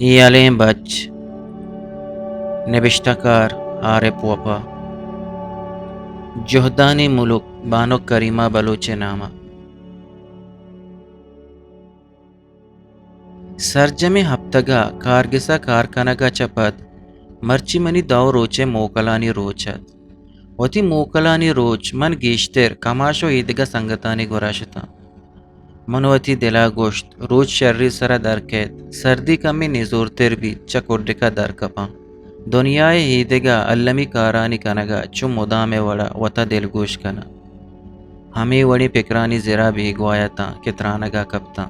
ہیالیں بچ، نبشتہ کار عارف وپا، جہدانی ملک بانک کریمہ بلوچ ءِ نام ءَ۔ سرجمیں ہپتگ ءَ کارگس ءَ کار کنگ ءَ چہ پد مرچی منی دو روچ ءِ موکلانی روچ ات۔ وتی موکلانی روچ من گیشتر کماش ءُ ایدگہ سنگتانی گورا شتاں۔ من وتی دل ءَ گوشت، روچ شری سرا در کیت، سردی کمے نزورتر بیت، چہ کڈک ءَ در کپاں۔ دنیا ءِ ایدگہ المی کارانی کنگ ءَ چو مدام ءِ وڑ ءَ وت ءَ دلگوش کناں۔ ہمے وڑیں پکرانی زر ءَ بیگواہ اتاں کہ ترانگ ءَ کپتاں۔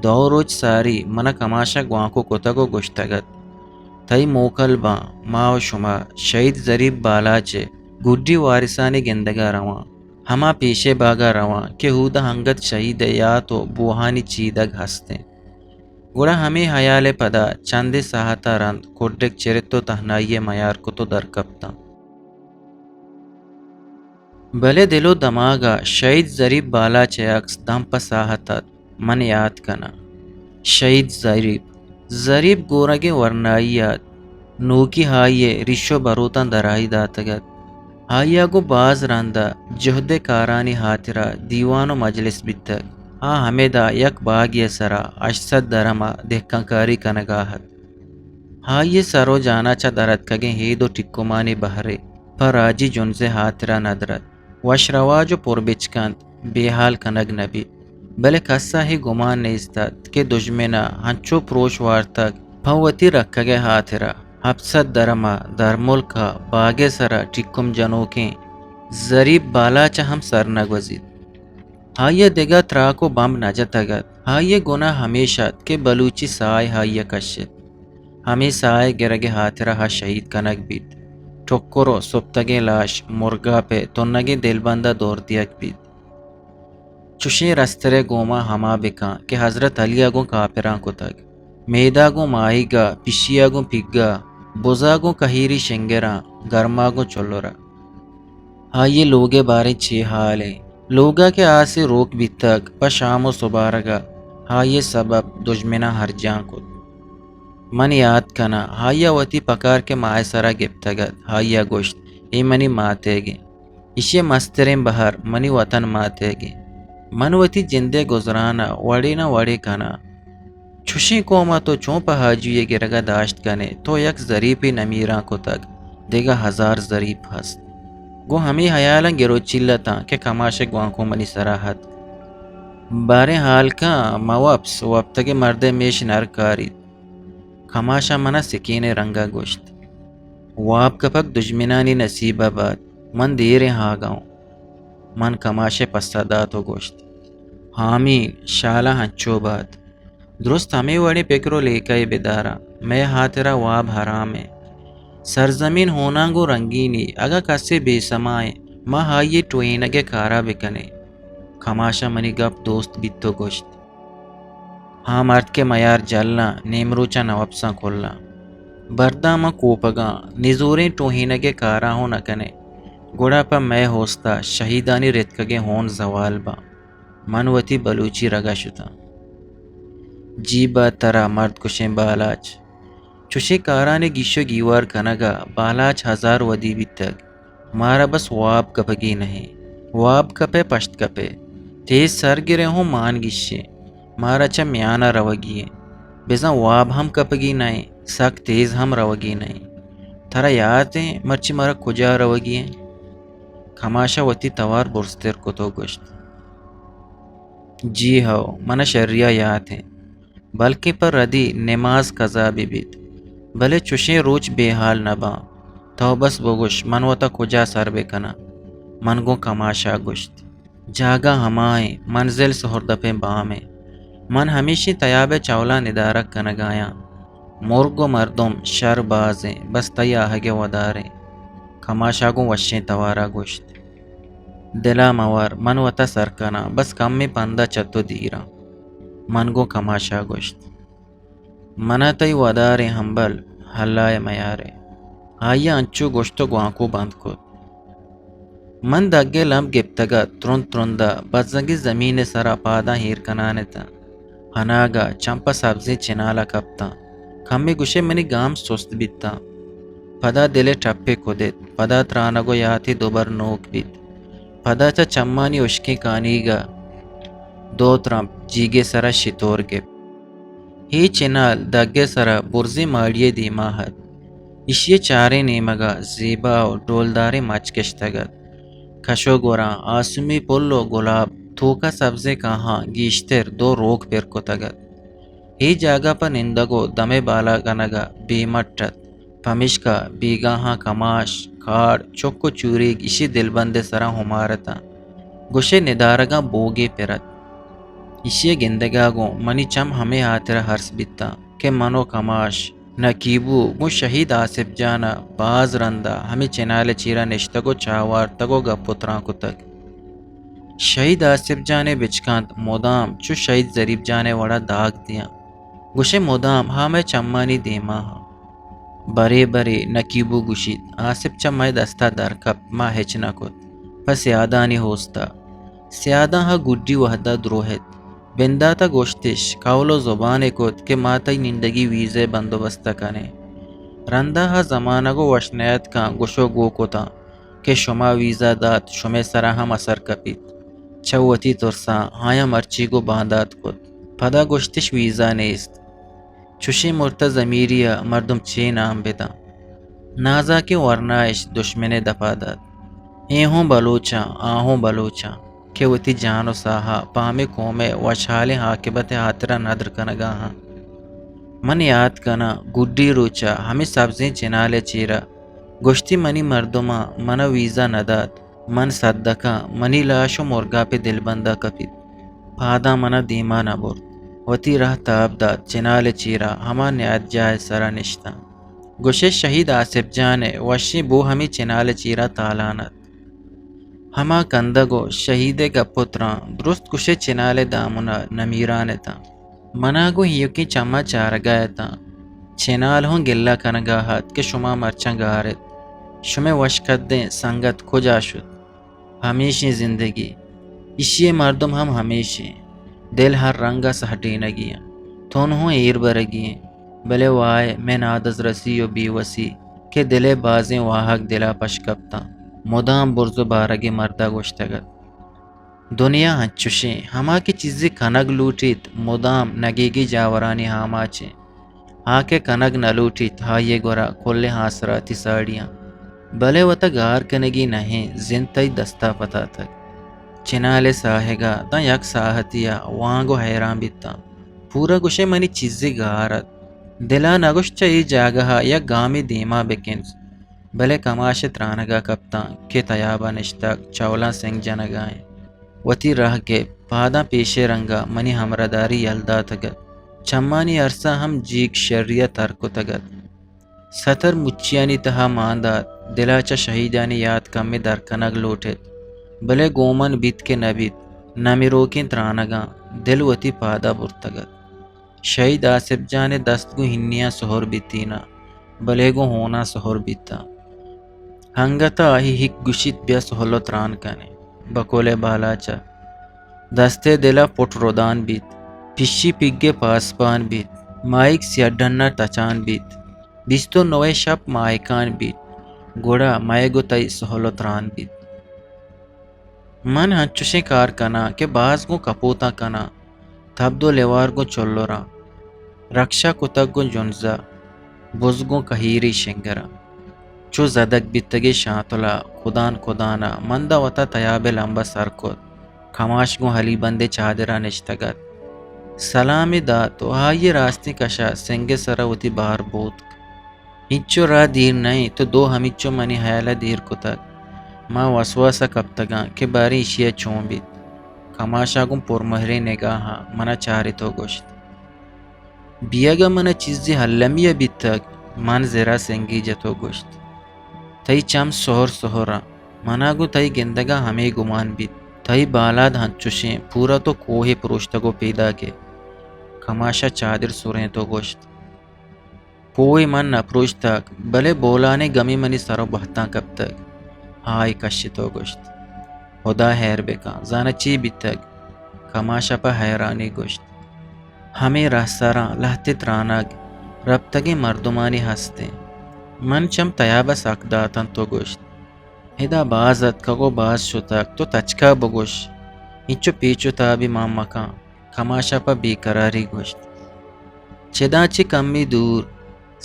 دو روچ ساری من ءَ کماش ءَ گوانکو کتگ ءُ گوشتگ ات، تئی موکل باں، ما ءُ شما شہید ظریف بالاچ ءِ گڈی وارثانی گندگ ءَ رواں۔ ہما پیشے باگ ءَ رواں کہ اود ءَ انگت شہید ءِ یات ءُ بوہانی چیدگ ہست انت۔ گڑا ہمے ہیال ءِ پدا چندے ساہت ءَ رند کڈک چرت ءُ تہنائی ءِ میار کت ءُ در کپتاں۔ بلے دل ءُ دماگ ءَ شہید ظریف بالاچ ءِ عکس دم پہ ساہت ات۔ من یات کناں۔ شہید ظریف، ظریف گورگیں ورنائی ات۔ نوکی آئی ءِ ریش ءُ بروتاں دراہی داتگ ات۔ آئی ءَ گوں باز رند ءَ جہد ءِ کارانی ہاترا دیوان ءُ مجلس بیتگ۔ آ ہمدا یک باگے ءِ سرا ہشت سد درم ءَ دہکانکاری کنگ ءَ ات۔ آئی ءِ سر ءُ جان ءَ چہ در اتکگیں ہید ءُ ٹکمانی بہرے پہ راجی جنز ءِ ہاترا ندر ات۔ وش رواج ءُ پر بچکند بے ہال کنگ نہ بیت، بلے کس ءَ اے گمان نیست ات کہ دژمن ءَ انچو پروش وارتگ پہ وتی رکگ ءِ ہاترا ہپت سد درم ءَ درملک ءَ باگ ءِ سرا ٹکم جنوکیں ظریف بالاچ ءَ ہم سر نہ گوزیت۔ آئی ءَ دگہ تراک ءُ بمب نہ جتگ ات۔ آئی ءِ گناہ ہمیش ات کہ بلوچی ساہ آئی ءَ کشت۔ ہمے ساہ ءِ گرگ ءِ ہاترا آ شہید کنگ بیت۔ ٹکر ءُ سپتگیں لاش مرگاپ ءِ تنگیں دلبند ءَ دور دیگ بیت۔ چشیں رسترے گوما ہما بکن کہ حضرت علی ءَ گوں کاپراں کتگ۔ میدا گوں ماہیگا، پشیا گوں پگا، بزا گوں کہیری شنگراں، گرما گوں چلرا۔ آئی ءِ لوگ ءِ باریں چے حال ایں؟ لوگ ءَ کہ آسے روک بیتگ، پہ شام ءُ سبارگ ءَ آئی ءِ سبب دژمناں ہرجان کت۔ من یات کناں، آئی ءَ وتی پکار کہ ماہ ءِ سرا گپتگ ات، آئی ءَ گوشت، اے منی ماتیگ ایں۔ ایشی ءِ مستریں بہر منی وطن ماتیگ ایں۔ من وتی جند ءِ گزران ءَ وڑے نہ وڑے کناں۔ چشیں قوم ءَ تو چون پہ آجوئی ءِ گرگ ءَ داشت کن ئے؟ تو یک ظریفے نمیران کتگ، دگہ ہزار ظریف ہست۔ گوں ہمے ہیالاں گر ءُ چیل اتاں کہ کماش ءِ گوانکو منی سرا اتک۔ باریں ہال کن، مہ وپس، وپتگیں مرد ءِ میش نر کاریت۔ کماش ءَ من ءَ سکینیں رنگ ءَ گوشت، واب کپگ دژمنانی نصیب ءَ بات، من دیریں ہاگہ اوں۔ من کماش ءَ پسہ دات ءُ گوشت، آمین، شالا انچو بات۔ درست ہمے وڑیں پکر ءُ لیکہ ءَ بداراں، مئے ہاترا واب حرام ایں۔ سرزمین ہوناں گوں رنگینی، اگاں کسے بے سما ایں، ما آئی ءِ ٹوہینگ ءِ کارا بکنیں۔ کماش ءَ منی گپ دوست بیت ءُ گوشت، ہاں مرد کہ میار جلاں، نیمروچاں نہ وپساں کلاں۔ برداں ما کوپگاں، نزوریں ٹوہینگ ءِ کاراں ہوں نہ کنیں، گڑا پہ مئے ہوستا شہیدانی رتکگیں ہون زوال باں۔ من وتی بلوچی رگ ءَ شتاں۔ جی بات ترا مرد کشیں بالاچ۔ چشیں کارانی گیش ءُ گیوار کنگ ءَ بالاچ ہزار ودی بیتگ۔ مارا بس واب کپگی نہ ایں۔ واب کپئے پشت کپئے۔ تیز سر گرئے ہوں مان گیشیں۔ مارا چہ میان ءَ روگی ایں۔ بزاں واب ہم کپگی نہ ایں، سک تیز ہم روگی نہ ایں۔ ترا یات ایں مرچی مارا کجا روگی ایں؟ کماش ءَ وتی توار برزتر کت ءُ گوشت، جی ہو، من ءَ شریا یات ایں۔ بلکیں پہ ردی نماز قضا بہ بیت، بلے چشیں روچ بے ہال نہ باں۔ تو بس بگوش، من وتا کجا سر بہ کناں؟ من گوں کماشا گوشت، جاگہ ہما ایں، منزل سہردپیں بام ایں۔ من ہمیشیں تیاب ءِ چولاں ندارگ کنگایاں۔ مرگ ءُ مردم شر باز ایں، بس تئی آہگ ءِ ودار ایں۔ کماشا گوں وشیں توارا گوشت، دلا مہ وار، من وتا سر کناں، بس کمیں پندا چہ تو دیراں۔ من گوں کماشا گوشت، منا تئی ودار ایں ہمبل، اللہ ءَ میارے۔ آئی ءَ انچو گوشت ءُ گوانکو بند کت۔ من دگ ءِ لمب گپتگ ات، ترند ترند ءَ بزگیں زمین ءِ سرا پاداں ایر کنان اتاں۔ اناگہ چم پہ سبزیں چنال ءَ کپتاں۔ کمے گوشے منی گام سست بیتاں۔ پدا دل ء ٹپے کدت۔ پدا ترانگ و یاتے دوبر نوک بیت۔ پدا چہ چمانی اشکیں کانیگ ء دو ترمپ جیگ ء سرا شتور گپت۔ اے چنال دگ ء سرا برزیں ماڑی ء دیما ات۔ ایشی ء چاریں نیمگ ء زیبا و ڈولداریں مچ کشتگ ات۔ کش و گوراں آسمی پل و گلاب توکا سبزیں کاہاں گیشتر دو روک پر کتگ ات۔ اے جاگہ پہ نندگ و دمے بالا کنگ ء بے مٹ ات، پمیشکا بیگاہاں کماش، کاڑ، چک و چوریگ ایشی دلبند ء سرا ہمار اتاں۔ گوشے ندارگاں بوگے پر ات۔ ایشی ء گندگا گوں منی چم ہمے ہاترا ہرس بیتاں کہ من و کماش، نکیبو گوں شہید آصف جان ء باز رندا ہمے چنال ء چیرا نشتگ و چاہ وارتگ و گپ و تران کتگ۔ شہید آصف جان ء بچکند مدام چو شہید ظریف جان ء وڑا داگ دیاں۔ گوشے مدام ہا مئے چمانی دیما ہاں۔ برے برے نکیبو گوشیت، آصف چہ مئے دستا در کپت، ما ہچ نہ کت۔ پہ سیادانی ہوستا۔ سیاداں ہا گڈی وہدا دروہت۔ بنداتا گوشتش، قول و زبانے کت کہ ما تئی نندگی ویزہ بندوبست کنیں۔ رندا ہا زمانگ و وش نیاتکاں گوش و گو کتاں۔ کہ شما ویزا دات، شمئے سرا ہم اثر کپیت۔ چہ وتی ترساں آیاں مرچیگ و باندات کت۔ پدا گوشتش ویزا نیست۔ چشیں مرتہ ضمیری ء مردم چے نام بداں؟ نازاکیں ورنایش دشمن ء دپا دات۔ اے ہوں بلوچاں، آ ہوں بلوچاں کہ وتی جان و ساہا پہ ہمے قوم ء وشحالیں عاقبت ء ہاترا ندر کنگا آں۔ من یات کناں گڈی روچا ہمے سبزیں چنال ء چیرا گوشتی منی مردماں منا ویزا ندات، من سدکاں، منی لاش و مرگاپے دلبندا کپیت۔ پاداں منا دیما نبرت۔ وتی راہ تاب دات، چنال چیرا ہما نیاد جاہ سرا نشتاں۔ گوشے شہید آصف جان ء وشیں بو ہمے چنال چیرا تالان ات۔ ہما کندگ و شہید ء گپ و تران درست گوشے چنال ء دامنا نمیران اتاں۔ منا گوں ایوکیں چماں چارگا اتاں۔ چنال ہوں گلہ کنگا ات کہ شما مرچاں گار ات۔ شمئے وشکدیں سنگت کجا شت؟ ہمیشیں زندگی۔ ایشی ء مردم ہم ہمیشیں۔ دل ہر رنگ ء سہڈینگی انت۔ تون ہوں ایر برگی انت۔ بلے وائے مئے نادزرسی و بیوسی کہ دل ء بازیں واہگ دل ء پش کپتاں۔ مدام برز و بارگیں مرد ء گوشتگ ات۔ دنیا انچشیں، ہما کہ چیزے کنگ لوٹیت، مدام نگیگی جاورانی آماچیں۔ آ کہ کنگ نہ لوٹیت، آئی ء گورا کلیں آسراتی ساڑیاں۔ بلے وتا گار کنگی نہ ایں، زند تئی دستا پتاتگ۔ چنال ء ساہگا داں یک ساہتیا وانگ و حیران بیتاں۔ پورا گوشے منی چیزے گار ات۔ دلا نگوشت چہ اے جاگہا یک گامے دیما بکنز۔ بلے کماش ء ترانگا کپتاں کہ تیابا نشتگ، چولاں سنگ جنگا انت۔ وتی راہ گپت، پاداں پیشے رنگا منی ہمراہداری یل داتگ ات۔ چمانی ارساں ہم جیگ شری ء تر کتگ ات۔ ستر مچیانی تہا مان دات، دلا چہ شہیدانی یات کمے در کنگ لوٹ ات۔ بلے گوں من بیت کہ نہ بیت، نمیروکیں ترانگاں دل وتی پادا برتگ ات۔ شہید آصف جان ء دست گوں ہنیاں سہر بیتیناں، بلے گوں ہوناں سہر بیتاں۔ انگت ء آئی ہک گوشیت، بیا سہل ء تران کنیں۔ بکول ء بالاچ ء دست ء دل ء پٹ ردان بیت، پشی پگ ء پاسپان بیت، ماہیگ سیاہ ڈن ء تچان بیت، بیست ء نو ء شپ ماہکان بیت، گڑا مئیگ ء تئی سہل ء تران بیت۔ من انچشیں کار کناں کہ باز گوں کپوتاں کناں، تبد و لیوار گوں چلراں، رکشہ کتگ گوں جنزا، بز گوں کہیری شنگراں۔ چو زدگ بیتگیں شانتلا کدان کدانا من داں وتا تیاب ء لمبا سر کت، کماش گوں ہلی بندے چادرا نشتگ ات۔ سلامے دات و آئی ء راستیں کشا سنگ ء سرا وتی بار بوتک۔ اینچو راہ دیر نہ انت، تو دو ہمینچو منی ہیال ء دیر کتگ۔ ما وسواس ء کپتگاں کہ باریں ایشی ء چون بیت۔ کماش ء گوں پرمہریں نگاہاں من ء چارت و گوشت، بیئگ ء من ء چیزے المی ء بیتگ۔ من زر ء سنگی جت و گوشت، تئی چم سہر سہر انت۔ من ء گوں تئی گندگ ء ہمے گمان بیت۔ تئی بالاد انچشیں، پورا تو کوہے پروشتگ و پیداک ئے۔ کماش ء چادر سرینت و گوشت، کوہے من نہ پروشتگ، بلے بولانیں گمے منی سر و بہتاں کپتگ۔ آئی کشت و گوشت، ہدا ہیر بکن، زاناں چے بیتگ؟ کماش ء پہ حیرانی گوشت، ہمے رہسراں لہتے ترانگ، رپتگیں مردمانی ہست انت۔ من چم تیاب ءَ سک داتنت و گوشت، ادا باز اتکگ و باز شتگ، تو تچکا بگوش، اینچو پیچ و تابی مان مکن۔ کماشا پہ بے قراری گوشت، چداں چہ کمی دور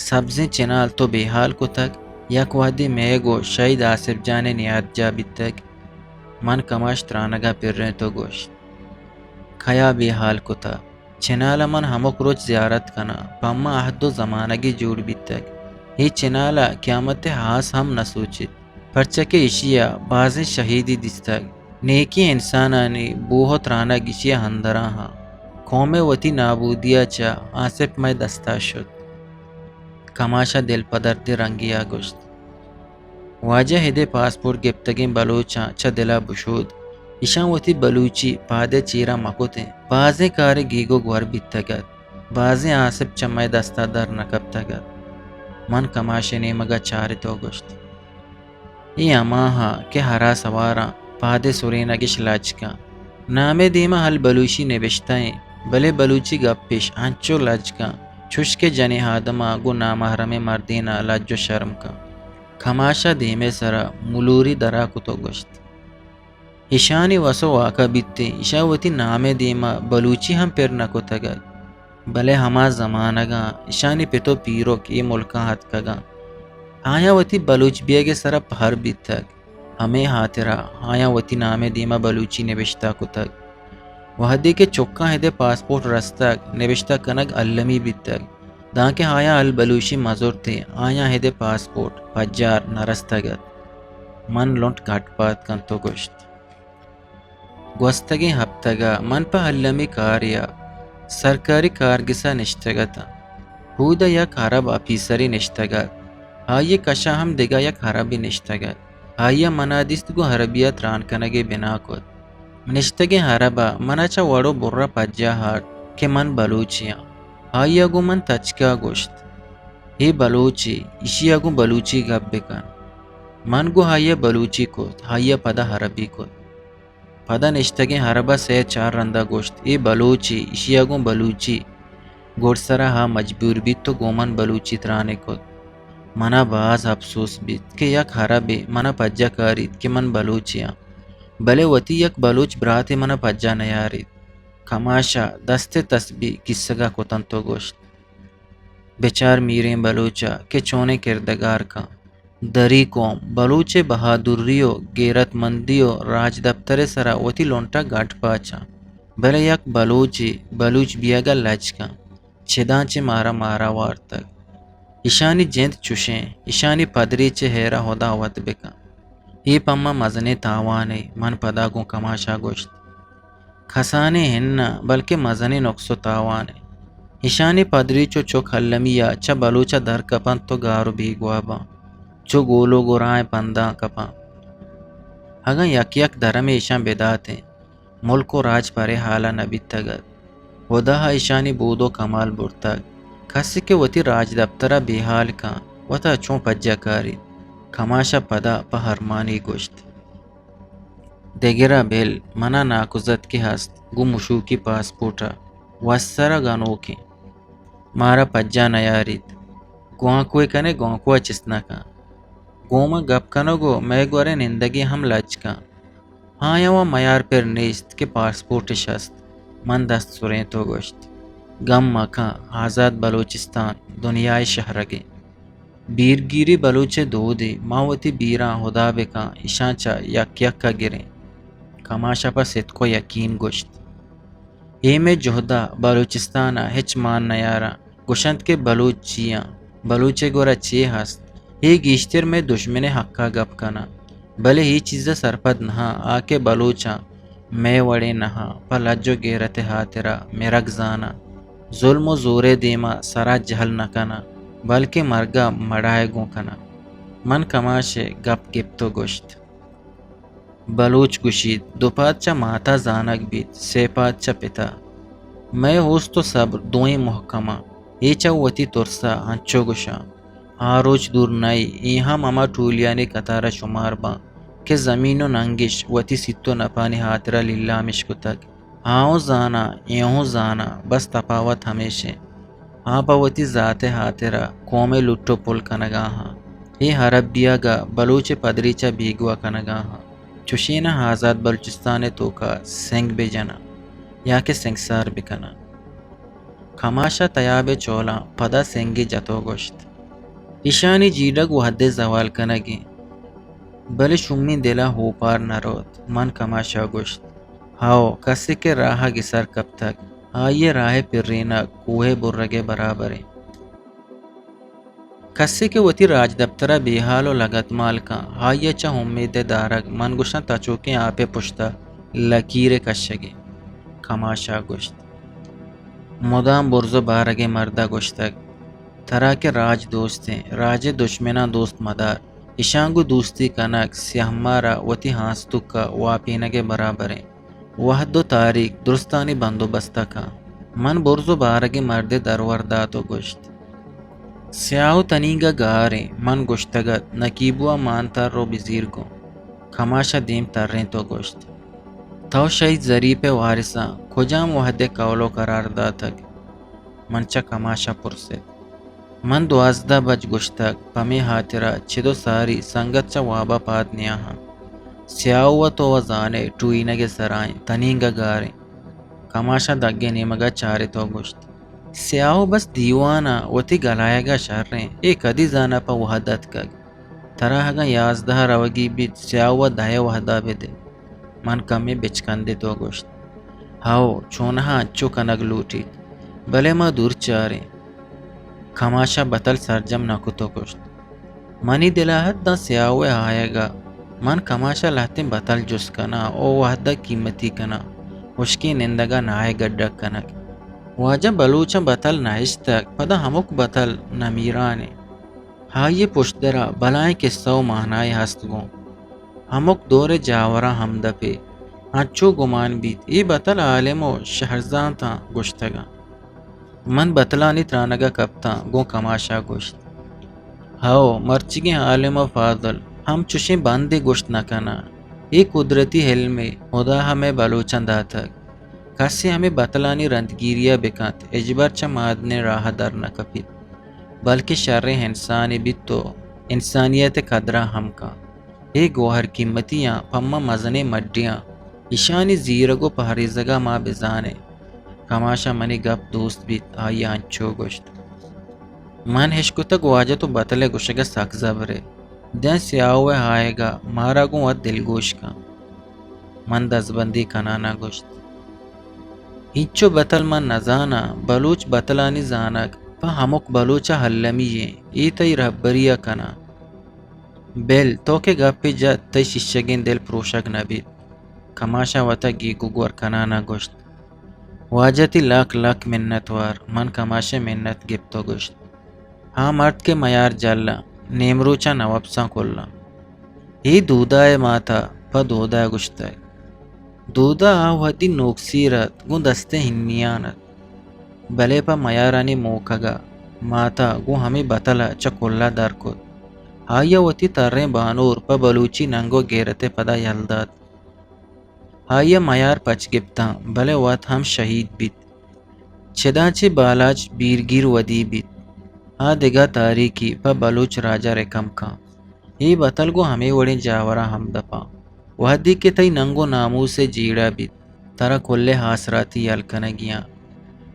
سبزیں چنال تو بے حال کتگ، یک وہدے مئے گوں شہید آصف جان ءِ نیاد جاہ بیتگ۔ من کماش ترانگ ءَ پرینت و گوشت، کیا بے حال کتگ؟ چنال ءَ من ہمک روچ زیارت کناں، پہ من عہد و زمانگے جوڑ بیتگ۔ اے چنال ءَ قیامت ءِ آس ہم نہ سوچیت، پرچا کہ ایشی ءَ بازیں شہیدی دیستگ۔ نیکیں انسانانی بوہ و ترانگ ایشی ءِ اندر ءَ آں۔ قوم ءِ وتی نابودی ءَ چہ آصف مئے دست ءَ شت۔ کماش ءَ دل پہ دردیں رنگے ءَ گوشت، واجہ، ہدے پاسپورٹ گپتگیں بلوچاں چہ دل ءَ بشود۔ ایشاں وتی بلوچی پاد ءِ چیر ءَ مہ کتیں۔ بازیں کارے گیگ و گور بیتگ ات۔ بازیں آصف چہ مئے دست ءَ در نہ کپتگ ات۔ من کماش ءِ نیمگ ءَ چارت و گوشت، اے ہماہاں کہ ہرا سواراں پاد ءِ سرینگ اش لج کن۔ نام ءِ دیم ءَ البلوشی نبشتہ ایں، بلے بلوچی گپ اش انچو لج کن، چوش کہ جنیں آدم ءَ گوں نامحرمیں مردین ءَ لج و شرم کن۔ کماش ءَ دیم ءِ سر ءَ ملوری در ءَ کت و گوشت، ایشانی وس و واک ءَ بیتیں، ایشاں وتی نام ءِ دیم ءَ بلوچی ہم پر نہ کتگ ات، بلے ہما زمانگاں ایشانی پت و پیرک اے ملکاں اتکگ انت۔ آیاں وتی بلوچ بیگ ءِ سر ءَ پہر بیتگ، ہمے ہاترا آیاں وتی نام ءِ دیم ءَ بلوچی نبشتہ کتگ۔ وہدے کہ چکاں ہدے پاسپورٹ رستگ، نبشتہ کنگ المی بیتگ، دانکہ آیاں البلوشی مہ زرتیں، آیاں ہدے پاسپورٹ پجار نہ رستگ ات۔ من لنٹ گٹ پاد کنت و گوشت، گوستگیں ہپتگ ءَ من پہ المی کارے ءَ سرکاری کارگس ءَ نشتگ اتاں۔ ہود ءَ یک عرب آپیسرے نشتگ ات۔ آئی ءِ کش ءَ ہم دگہ یک عربے نشتگ ات۔ آئی ءَ من ءَ دیست، گوں عربی ءَ تران کنگ ءِ بنا کت۔ نشتگیں عرب ءَ من ءَ چہ وڑ و بر ءَ پجاہ آرت کہ من بلوچے آں۔ آئی ءَ گوں من تچک ءَ گوشت، اے بلوچے، ایشی ءَ گوں بلوچی گپ بکن۔ من گوں آئی ءَ بلوچی کت، آئی ءَ پدا عربی کت۔ پدا نشتگیں عرب ءَ سئے چار رند ءَ گوشت، اے بلوچے، ایشی ءَ گوں بلوچی۔ گڈسر ءَ آ مجبور بیت و گوں من بلوچی ترانے کت۔ من ءَ باز اپسوس بیت کہ یک عربے من ءَ پجا کاریت کہ من بلوچے آں، بلے وتی یک بلوچ براتے من ءَ پجا نیاریت۔ کماش ءَ دست ءِ تسبیح کیسگ ءَ کت انت و گوشت، بچار میریں بلوچ ءَ کہ چونیں کردگار کن۔ دری قوم بلوچ ءِ بہادری و غیرت مندی و راجدپتر ءِ سرا وتی لنٹ ءَ گڈ پاچاں، بلے یک بلوچے بلوچ بیگ ءَ لج کن، چداں چہ مارا مارا وارتگ۔ ایشانی جند چشیں، ایشانی پدریچ ءِ ہیر ءَ ہدا وت بکن۔ اے پہ من مزنیں تاوانے، من پدا گوں کماش ءَ گوشت۔ کسانیں ہن نہ، بلکیں مزنیں نقص و تاوانے۔ ایشانی پدریچ و چک المی ءَ چہ بلوچ ءَ در کپنت و گار و بیگواہ باں، چو گولوک و راہیں پنداں کپاں۔ اگاں یک یک درمے ایشاں بداتیں، ملک و راج پرے حال ءَ نہ بیتگ ات۔ ہدا ءَ ایشانی بود و کمال برتگ۔ کسے کہ وتی راجدپتر ءَ بے حال کن، وت ءَ چون پجا کاریت؟ کماش ءَ پدا پہ ارمانی گوشت۔ دگرا بل، منا ناکوزتکے ہست، گوں مشوکی پاسپورٹ ءَ وسر ءَ گنوکیں۔ مارا پجا نیاریت۔ گوانکوے کنے، گوانکو ءَ چست نہ کن۔ گوں ما گپ کنگ و مئے گورے نندگی ہم لج کن۔ آیاں و میار پر نیست کہ پاسپورٹش ہست۔ من دست سرینت و گوشت، گم مکن، آزاد بلوچستان دنیائے شہرگیں۔ بیرگیری بلوچ ءِ دودے، ما وتی بیراں ہدا بکن، ایشاں چہ یک یک ءَ گریں۔ کماش ءَ پہ ستک و یقین گوشت، اے مئے جہد ءَ بلوچستان ءَ ہچ مان نیاراں۔ گوشنت کہ بلوچ چی آں؟ بلوچ ءِ گورا چے ہست؟ اے گیشتر مئے دژمن ءِ حق ءَ گپ کناں۔ بلے اے چیز ءَ سرپد نہ آں، آ کہ بلوچاں مئے وڑیں نہ آں، پہ لج و غیرت ءِ ہاترا مرگ زاناں، ظلم و زور ءِ دیما سرا جہل نہ کناں، بلکیں مرگ ءَ مڑاہ گوں کناں۔ من کماش ءِ گپ گپت و گوشت، بلوچ گوشیت، دو پاد چہ ماتا زانگ بیت، سے پاد چہ پتا۔ مئے اوست و صبر دوئیں مہکماں، اے چہ وتی ترسا انچو گوشاں۔ آ روچ دور نئے، اے ہم ہما ٹولیانی قطارا شمار باں کہ زمین و ننگش وتی سیت و نپانی ہاترا لیلامش کتگ۔ آ اوں زاناں، اے اوں زاناں، بس تپاوت ہمیش انت۔ آ پہ وتی ذات ءِ ھاترا قوم ءِ لٹ ءُ پل کنگ ءَ اَنت۔ اے عرب بیگ ءَ بلوچ ءِ پدریچ ءَ بیگواہ کنگ ءَ اَنت۔ چشیں ءَ آزات بلوچستان ءِ توک ءَ سنگ بہ جن اَنت یا کہ سنگسار بہ کن اَنت۔ کماش ءَ تیاب ءِ چولاں پدا سنگے جت ءُ گوشت، ایشانی جیڑگ وھد ءِ زوال کنگ اِنت، بلے شومیں دل ءَ اوپار نہ روت۔ من کماش ءَ گوشت، ھئو، کسے کہ راہ ءَ گسر کپتگ، آئی ءِ راہ ءِ پرینگ کوہ ءِ برگ ءِ برابر اِنت۔ کسے کہ وتی راجدپتر ءَ بے ھال ءُ لگتمال کنت، آئی ءَ چہ امیت ءِ دارگ، من گوشاں، تچوکیں آپ ءِ پشت ءَ لکیر ءِ کشگ اِنت۔ کماش ءَ گوشت، مدام برز ءُ بارگیں مرد ءَ گوشتگ، ترا کہ راج دوست اِنت، راج ءِ دژمناں دوست مدار۔ ایشاں گوں دوستی کنگ سیاہ مار ءَ وتی ھاں ستک ءَ واپینگ ءِ برابر اِنت۔ وھد ءُ تاریخ درستانی بندوبست ءَ کن۔ من برز ءُ بارگیں مردے درور دات ءُ گوشت، سیاہ ءُ تنیگ ءَ گار اِنت۔ من گوشتگ اَت، نکیبو ءَ مان تر ءُ بزیر گوں۔ کماش ءَ دیم ترینت ءُ گوشت، تو شھید ظریف ءِ وارثاں کجام وھد ءِ قول ءُ قرار داتگ؟ من چہ کماش ءَ پرست۔ من دوازدہ بج گوشتگ، پمے ھاترا چد ءُ ساری سنگت چہ واب ءَ پاد نیاھاں۔ سیاھو ءَ تو وَ زان ئے ٹوھینگ ءِ سرا اِنت، تنیگ ءَ گار اِنت۔ کماش ءَ دگ ءِ نیمگ ءَ چارت ءُ گوشت، سیاھو بس دیوان ءَ وتی گلائیگ ءَ شر اِنت، اے کدی زان ءَ پہ وھد اتکگ۔ ترا اگاں یازدہ ءَ روگی بیت، سیاھو ءَ دہ ءِ وھد ءَ بدئے۔ من کمے بچکندت ءُ گوشت، ھئو، چوناھا انچو کنگ لوٹیت، بلے ما دور چاریں۔ کماش ءَ بتل سرجم نہ کت ءُ گوشت، منی دل ءَ اَت داں سیاھو ءِ آیگ ءَ۔ من کماش ءَ لھتیں بتل جست کناں ءُ وھد ءَ قیمتی کناں، ھشکیں نندگ ءَ ناھے گڈگ کنگ۔ واجہ، بلوچاں بتل نہ اشتگ، پدا ھمک بتل نمیران اِنت۔ آئی ءِ پشدر ءَ بلاھیں کسہ ءُ مانائے ھست گوں۔ ھمک دور ءِ جاوراں ھمدپے۔ انچو گمان بیت، اے بتل عالم ءُ شھرزانتاں گوشتگ اَنت۔ من بتلانی ترانگ ءَ کپتاں، گوں کماش ءَ گوشت، ھئو، مرچیگیں عالم ءُ فاضل ھم چشیں بندے گوشت نہ کن اَنت۔ اے قدرتی علمے، ھدا ءَ مئے بلوچاں داتگ۔ کسے ھمے بتلانی رندگیری ءَ بہ کنت، ھچبر چہ مادنیں راہ ءَ در نہ کپیت، بلکیں شریں انسانے بیت ءُ انسانیت ءِ قدر ءَ ھم کنت۔ اے گوھر قیمتی اَنت، پہ ما مزنیں مڈی اَنت۔ ایشانی زیرگ ءُ پھریزگ ءَ ما بزان ایں۔ کماش ءَ منی گپ دوست بیت، آئی ءَ انچو گوشت، من اشکتگ واجہ تو بتل ءِ گوشگ ءَ سک زبر ئے۔ داں سیاھو ءِ آیگ ءَ مارا گوں وت دلگوش کن۔ من دزبندی کنان ءَ گوشت، اینچو بتل من نزاناں، بلوچ بتلانی زانگ پہ ھمک بلوچ ءَ المی اِنت، اے تئی رھبری ءَ کناں۔ بل، تو کہ گپے جت، تئی شیشگیں دل پروشگ نہ بیت۔ کماش ءَ وت ءَ گیگ ءُ گور کنان ءَ گوشت، واجہ تئی لک لک منت وار۔ من کماش ءِ منت گپت ءُ گوشت، آ مرد کہ میار جل اَنت، نیمروچاں نہ وپساں کلاں۔ اے دودا ءِ مات ءَ پہ دودا ءَ گوشتگ۔ دودا آ وھدی نوکسیر اَت، گوں دست ءِ ھنیان اَت، بلے پہ میارانی موکگ ءَ مات ءَ گوں ھمے بتل ءَ چہ کل ءَ در کت۔ آئی ءَ وتی تریں بانور پہ بلوچی ننگ ءُ گیرت ءِ پدا یل دات۔ آئی ءَ میار پچ گپتاں، بلے وت ھم شھید بیت۔ چداں چہ بالاچ بیرگیر ودی بیت، آ دگہ تاریخی پہ بلوچ راج ءَ رکم کن۔ اے بتل گوں ھمے وڑیں جاوراں ھمدپ اَنت۔ وھدے کہ تئی ننگ ءُ ناموس ءِ جیڑہ بیت، ترا کل ءِ آسراتی یل کنگی اَنت۔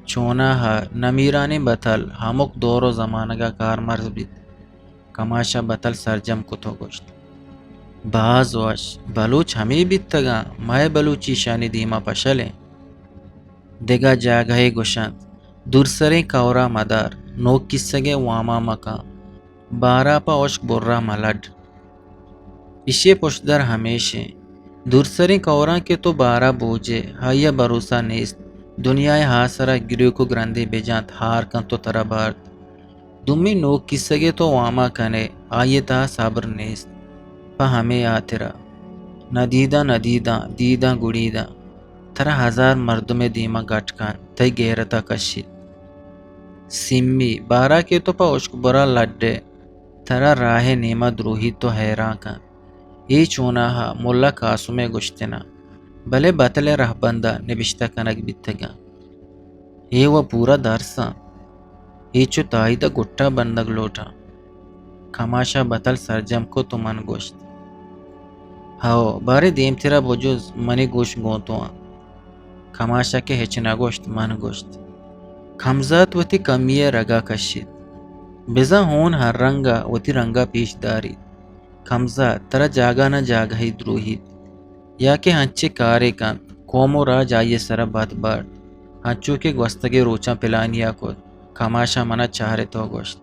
چوناھا نمیرانیں بتل ھمک دور ءُ زمانگ ءَ کارمرز بیت۔ کماش ءَ بتل سرجم کت ءُ گوشت، باز وش، بلوچ ھمے بیتگ اَنت، مئے بلوچی ایشانی دیم ءَ پشل اِنت۔ دگہ جاگھے گوش اَنت، دورسریں کئور ءَ مدار، نوک کیسگ ءِ وام ءَ مکن، بار ءَ پہ ھشک بر ءَ ملڈ۔ ایشی ءِ پشدر ھمیش اِنت۔ دورسریں کئوراں کہ تو بار ءَ بوجئے، آئی ءَ بھروسہ نیست۔ دنیا ءِ آسر ءَ گریوک ءُ گرندے بجنت، ھار کنت ءُ ترا بارت۔ دومی نوک کیسگے تو وام ءَ کن ئے، آئی ءِ تہا صبر نیست۔ پہ ھمے ھاترا ندیداں ندیداں، دیداں گڑیداں، ترا ھزار مردمے دیم ءَ گٹ کنت، تئی گیرت ءَ کشیت۔ سیمی، بار ءَ کہ تو پہ ھشک بر ءَ لڈ ئے، ترا راہ ءِ نیم ءَ دروھیت ءُ ھیران کنت۔ اے چوناھا ملا قاسم ءِ گوشتن اَنت، بلے بتل ءِ رھبند ءَ نبشتہ کنگ بیتگ اَنت۔ اے وَ پورا درس اَنت۔ اے چو تائید ءَ گٹا بندگ لوٹاں۔ کماش ءَ بتل سرجم کت ءُ من گوشت، ہئو، باریں دیمترا بجز، منی گوش گوں تو اَنت۔ کماش ءَ کہ ہچ نہ گوشت، من گوشت، کمزات وتی کمی ءِ رگا کشیت۔ بزاں ہون ہر رنگ ءَ وتی رنگ ءَ پیش داریت۔ کمزات ترا جاگہ نہ جاگہے دروہیت، یا کہ انچیں کارے کنت، قوم ءُ راج آئی ءِ سرا بد بارت، انچو کہ گوستگیں روچاں پلانی ءَ کت۔ کماش ءَ من ءَ چارت ءُ گوشت،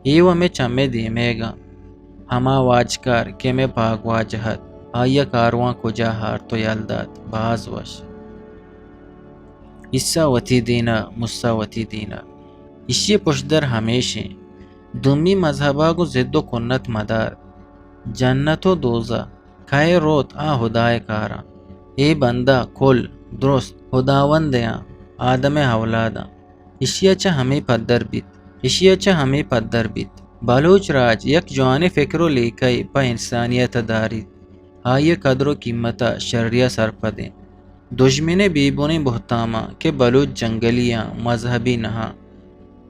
اے وَ مئے چم ءِ دیمگ اَنت۔ ہما واجکار کہ مئے پاگواجہ اَت، آئی ءَ کاروان کجا آرت ءُ یل دات، باز وش۔ عیسی وتی دین ءَ، موسی وتی دین ءَ۔ ایشی ءِ پشدر ہمیش اِنت، دومی مذہب ءَ گوں ضد ءُ کنت مدار۔ جنت ءُ دوزہ کئے روت، آ ہدا ءِ کار اَنت۔ اے بندہ کل درست ہداوند ءِ اَنت، آدم ءِ اولاد اَنت۔ ایشی ءَ چہ ہمے پدر بیت، ایشی ءَ چہ ہمے پدر بیت۔ بلوچ راج یک جوانیں فکر ءُ لیکہ یے پہ انسانیت ءَ داریت۔ آئی ءِ قدر ءُ قیمت ءَ شری ءَ سرپد ایں۔ دژمن ءِ بے بنیں بہتاماں کہ بلوچ جنگلی آں، مذہبی نہ آں،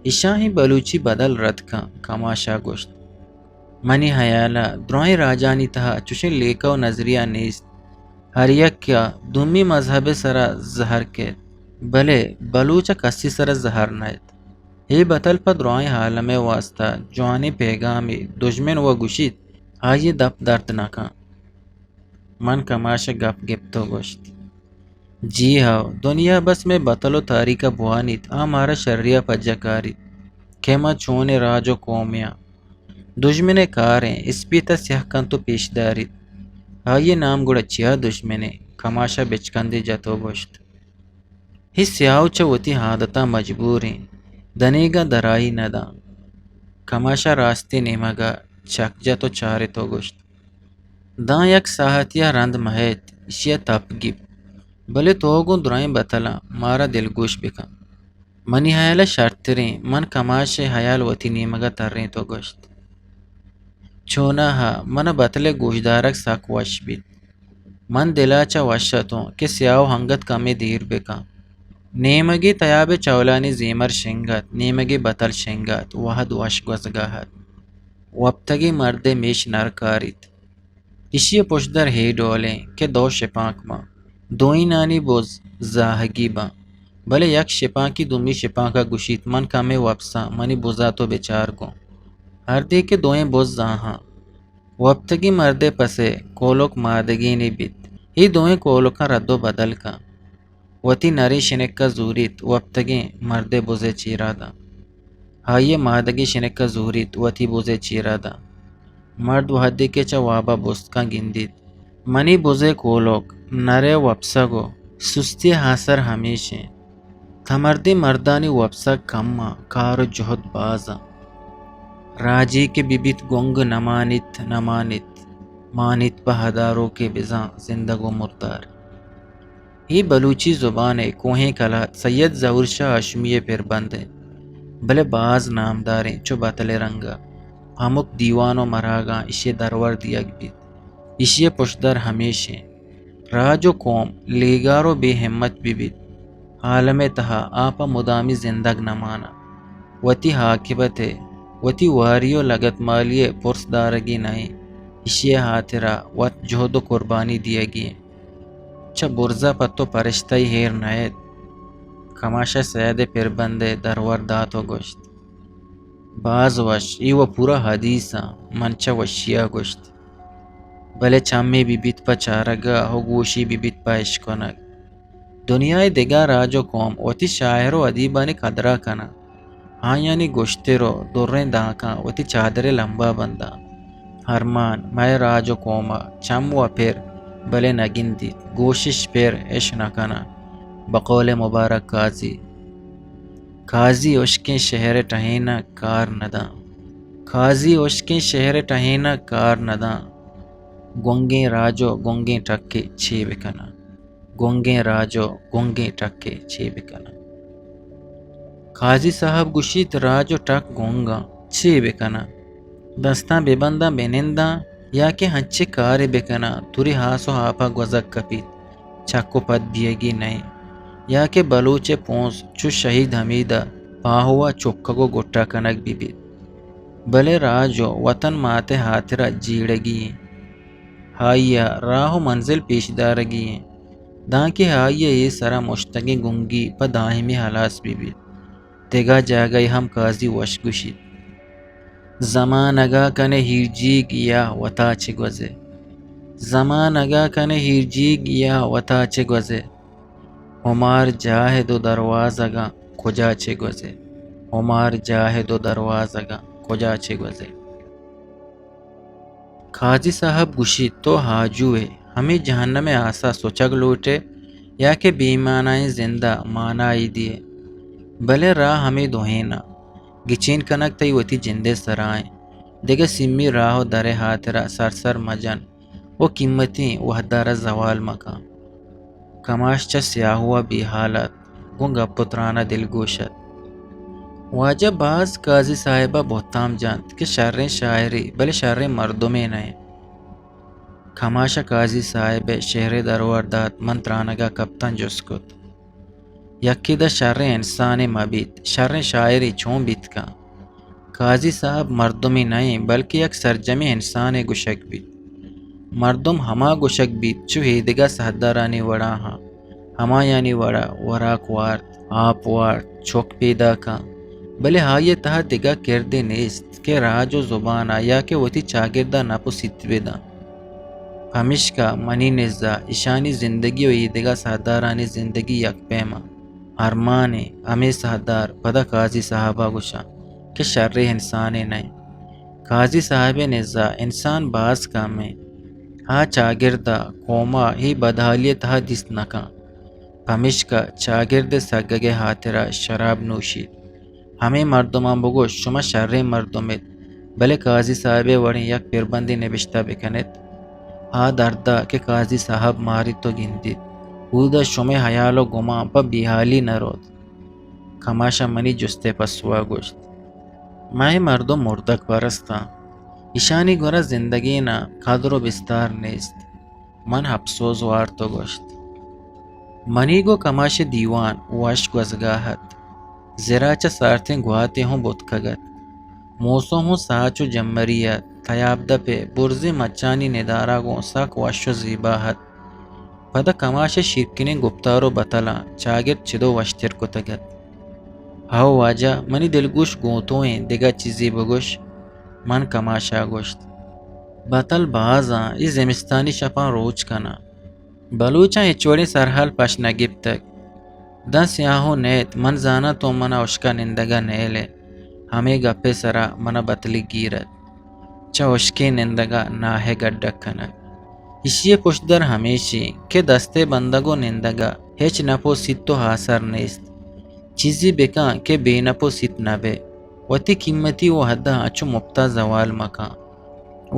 اشاں ہی بلوچی بدل رد کن، کماش ءَ گوشت۔ منی ہیال ءَ درائیں راجانی تہا چوشیں لیکہ ءُ نظریہ نیست۔ ہر یک ءَ دومی مذہب ءِ سرا زہر کیت، بلے بلوچ ءَ کسی سرا زہر نہ ایت۔ اے بتل پہ درائیں عالم ءِ واستا جوانیں پیغامے۔ دژمن وَ گوشیت، آئی ءِ دپ درد نہ کن۔ من کماش ءِ گپ گپت ءُ گوشت، جی ہئو، دنیا بس مئے بتل ءُ تاریخ ءَ بوانیت، آ مارا شری ءَ پجہ کاریت کہ ما چونیں راج ءُ قومے آں۔ دژمن ءِ کار ایں اسپیت ءَ سیاہ کنت ءُ پیش داریت۔ آئی ءِ نام گڑا چیا دژمن ایں؟ کماش ءَ بچکندے جت ءُ گوشت، اے سیاہ چہ وتی عادتاں مجبور ایں، دنیگاں درائی نہ داں۔ کماش ءَ راستیں نیمگ ءَ چک جت ءُ چارت ءُ گوشت، داں یک ساہتے ءَ رند مہ ایت، ایشی ءَ تپ گیپت، بلے تو گوں درائیں بتلاں مارا دلگوش بکن۔ منی ہیال ءَ شرتریں۔ من کماش ءِ ہیال وتی نیمگ ءَ ترینت ءُ گوشت، چوناہا من ءَ بتل ءِ گوشدارگ سک وش بیت۔ من دل ءَ چہ وش اتوں کہ سیاہ انگت کمے دیر بکن۔ نیمگے تیاب ءِ چولانی زیمر شنگ ات، نیمگے بتل شنگ ات، وہد وش گوزگ ءَ ات۔ وپتگیں مردے میش نر کاریت۔ ایشی ءِ پشدر ہے ڈولیں کہ دو شپانک باں۔ دوئینانی بز زاہگی باں۔ بلے یک شپانکی دومی شپانک ءَ گوشیت، من کمے وپساں، منی بز ءَ تو بچار گوں۔ ہردے کہ دوئیں بز زاہاں۔ وپتگیں مردے پسے کولک مادگینے بیت۔ اے دوئیں کولکاں رد ءُ بدل کن۔ وتی نریں شنک ءَ زوریت، وپتگیں مردے بز ءِ چیرا داں۔ آئی ءَ مادگیں شنک ءَ زوریت، وتی بز ءِ چیرا داں۔ مرد وہدے کہ چہ واب ءَ بست کن گندیت، منی بز ءِ کولک نر ءِ وپسگ ءُ سستی ءِ آسر ہمیش ایں۔ تمردیں مردانی وپسگ کم آں، کار ءُ جہد باز آں۔ راجے کہ ببیت گنگ نمانیت، نمانیت، مانیت پہ ہدارو کہ بزاں زندگ ءُ مردار۔ اے بلوچی زبان ءِ کوہیں کلات سید ظہور شاہ ہاشمی ءِ پربند انت، بلے باز نامداریں چو بتل ءِ رنگ ءَ ہمک دیوان ءُ مراگاں ایشی ءِ درور دیگ بیت۔ ایشی ءِ پشدر ہمیش انت، راج ءُ قوم لیگار ءُ بے ہمت بہ بیت، عالم ءِ تہا آ پہ مدامی زندگ نہ ماناں۔ وتی عاقبت ءِ، وتی واری ءُ لگتمالی ءِ پرس دارگی نہ انت، ایشی ءِ ہاترا وت جہد ءُ قربانی دیگی انت۔ چہ برز ءَ پہ تو پرشتہ ئے ہیر نئیت۔ کماش ءَ سید ءِ پربند ءِ درور دات ءُ گوشت، باز وش، اے وَ پورا حدیث آں، من چہ وشی ءَ گوشت۔ بلے چمے بہ بیت پہ چارگ ءَ ءُ گوشے بہ بیت پہ اشکنگ۔ دنیا ءِ دگہ راج ءُ قوم وتی شاعر ءُ ادیبانی قدر ءَ کناں۔ آیانی گوشتر ءُ دریں دانکاں وتی چادر ءِ لمب ءَ بنداں۔ ارمان مئے راج ءُ قوم ءَ چم وَ پر بلے نہ گندیت، گوشش پر اش نہ کناں۔ بقول مبارک قاضی، قاضی ہشکیں شہر ءِ ٹہینگ کار نہ داں۔ قاضی ہشکیں شہر ءِ ٹہینگ کار نہ داں۔ گنگیں راج ءُ گنگیں ٹکے چے بکناں؟ گنگیں راج ءُ گنگیں ٹکے چے بکناں؟ قاضی صاحب گوشیت، راج ءُ ٹک گنگاں، چے بکناں؟ دستاں ببنداں، بننداں، یا کہ انچیں کارے بکناں، توری ہاس ءُ آپ ءَ گوزگ کپیت، چک ءُ پد بیگی نہ انت، یا کہ بلوچ ءِ پونز چو شہید حمید ءَ پاہو ءَ چکگ ءُ گٹ ءَ کنگ بہ بیت۔ بلے راج ءُ وتن مات ءِ ہاترا جیڑگی اِنت۔ آئی ءَ راہ ءُ منزل پیش دارگی اِنت، دانکہ آئی ءِ اے سرا مشتگیں گنگی پہ دائمی ہلاس بہ بیت۔ دگہ جاگہے ہم قاضی وش گوشیت۔ زمانگ ءَ کن ئے ہیرجیگ یا وتا چہ گوزے۔ زمانگ ءَ کن ئے ہیرجیگ یا وتا چہ گوزے۔ ہمار جاہ ءِ دو دروازگاں کجا چہ گوزے۔ ہمار جاہ ءِ دو دروازگاں کجا چہ گوزے۔ قاضی صاحب گوشیت، تو آجو ئے، ہمے جہنم ءِ آسا سچگ لوٹ ئے یا کہ بے مانائیں زند ءَ مانائے دیئے؟ بلے راہ ہمے دوئیناں۔ گچین کنگ تئی وتی جند ءِ سرا اِنت۔ دگہ سیمی راہ ءُ در ءِ ہاترا سر سر مجن ءُ قیمتیں وہد ءَ را زوال مکن۔ کماش چہ سیاہو ءَ بے ہال ات، گوں گپ ءُ تران ءَ دلگوش ات۔ واجہ باز قاضی صاحب ءَ بہتام جنت کہ شریں شاعرے، بلے شریں مردمے نہ اِنت۔ کماش ءَ قاضی صاحب ءِ شعر ءِ درور دات، من ترانگ ءَ کپتاں، جست کت، یکے داں شریں انسانے مہ بیت، شریں شاعرے چون بیت کن؟ قاضی صاحب مردمے نہ اِنت، بلکہ یک سرجمیں انسانے گوشگ بیت۔ مردم ہما گوشگ بیت، چو ایدگہ ساہدارانی وڑا اَنت، ہمایانی وڑا وراک وارت، آپ وارت، چک پیداک اَنت، بلے آئی ءِ تہا دگہ کردے نیست کہ راج ءُ زبان ءَ یا کہ وتی چاگرد ءَ نپ ءُ سیت بدنت۔ پمیشکا منی نزا اشانی زندگی ءُ ایدگہ ساہدارانی زندگی یک پیم اَنت۔ ارمانے، ہمے ساہدار پدا قاضی صاحب ءَ گوشاں کہ شریں انسانے نہ اِنت۔ قاضی صاحب ءِ نزا انسان باز کم اِنت۔ آ چاگرد ءَ، قوم ءَ اے بدحالی ءِ تہا دیست نہ کنت۔ پمیشکا چاگرد ءِ سگگ ءِ ہاترا شراب نوشیت۔ ہمے مردماں بگوش، شما شریں مردم ات، بلے قاضی صاحب ءِ وڑیں یک پربندے نبشتہ بکن ات۔ آ درد ءَ کہ قاضی صاحب ماریت ءُ گندیت، اود ءَ شمئے ہیال ءُ گمان پہ بیہالی نہ روت۔ کماش ءَ منی جست ءِ پسو ءَ گوشت، مئے مردم مردگ پرست اَنت، ایشانی گورا زندگین ءِ قدر ءُ بستار نیست۔ من اپسوز وارت ءُ گوشت، منی گوں کماش ءِ دیوان وش گوزگ ءَ ات۔ زر ءَ چہ سارتیں گواتے ہوں بوتکگ ات۔ موسم ہوں ساچ ءُ جمری ات۔ تیاب دپ ءِ برزیں مچانی ندارہ گوں سک وش ءُ زیبا ات۔ پدا کماش ءِ شیرکنیں گپتار ءُ بتلاں چاگرد چدو وشتر کتگ ات۔ ہئو واجہ، منی دلگوش گوں تو اِنت، دگہ چیزے بگوش۔ من کماش ءَ گوشت، بتل باز اَنت، اے زمستانی شپاں روچ کناں۔ بلوچاں ہچ وڑیں سرحال پش نہ گپتگ۔ داں سیاہو نیت، من زاناں تو من ءَ ہشک ءَ نندگ ءَ نیل ئے۔ ہمے گپ ءِ سرا من ءَ بتلے گیر ات۔ چہ ہشکیں نندگ ءَ ناہ ءِ گڈک کنگ۔ ایشی ءِ پشدر ہمیش اِنت کہ دست ءِ بندگ ءُ نندگ ءَ ہچ نپ ءُ سیت ءُ آسر نیست۔ چیزے بکن کہ بے نپ ءُ سیت نہ بئے۔ وتی قیمتی وہد ءَ انچو مپت ءَ زوال مکن۔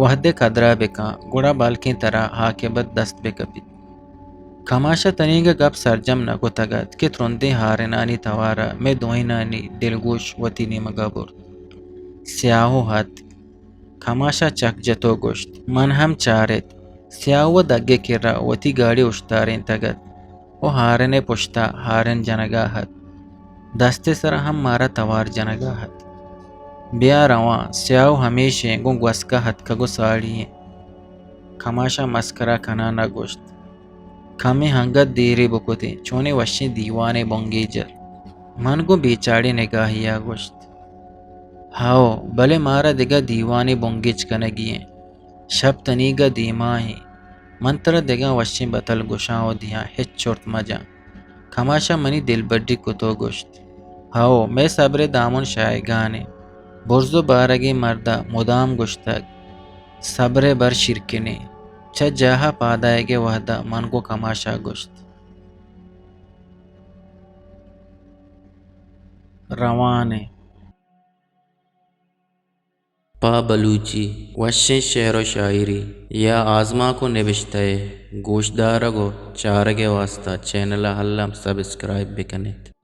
وہد ءِ قدر ءَ بکن، گڑا بلکیں ترا عاقبت دست بکپیت۔ کماش ءَ تنیگہ گپ سرجم نہ کتگ ات کہ ترندیں ہارنانی توار ءَ مئے دوئینانی دلگوش وتی نیمگ ءَ برت۔ سیاہو اتک۔ کماش ءَ چک جت ءُ گوشت، من ہم چارت۔ سیاہو ءَ دگ ءِ کرا وتی گاڑی اوشتارینتگ ات ءُ ہارن ءِ پشت ءَ ہارن جنگ ءَ ات۔ دست ءِ سرا ہم مارا توار جنگ ءَ ات۔ بیا رواں، سیاہو ہمیش اِنت، گوں گوسک ءَ اتکگ ءُ ساڑی اِنت۔ کماش ءَ مسکرا کنان ءَ گوشت، کمے انگت دیرے بکتیں، چونیں وشیں دیوانے بنگیج ات۔ من گوں بے چاڑیں نگاہے ءَ گوشت، ہئو، بلے مارا دگہ دیوانے بنگیج کنگی اِنت۔ شپ تنیگہ دیما اِنت۔ من ترا دگہ وشیں بتل گوشاں ءُ دیاں، ہچ چرت مجن۔ کماش ءَ منی دلبڈی کت ءُ گوشت، ہئو، مئے صبر ءِ دامن شاہگان اِنت۔ برز ءُ بارگیں مرد ءَ مدام گوشتگ، صبر ءِ بر شیرکنیں۔ چہ جاہ ءَ پاد آیگ ءِ وہد ءَ من گوں کماش ءَ گوشت، روان ایں۔ پہ بلوچی وشیں شعر ءُ شاعری یا آزمانک ءُ نبشتہ ءِ گوشدارگ ءُ چارگ ءِ واستہ چینل ءَ الم سبسکرائب بکن ات۔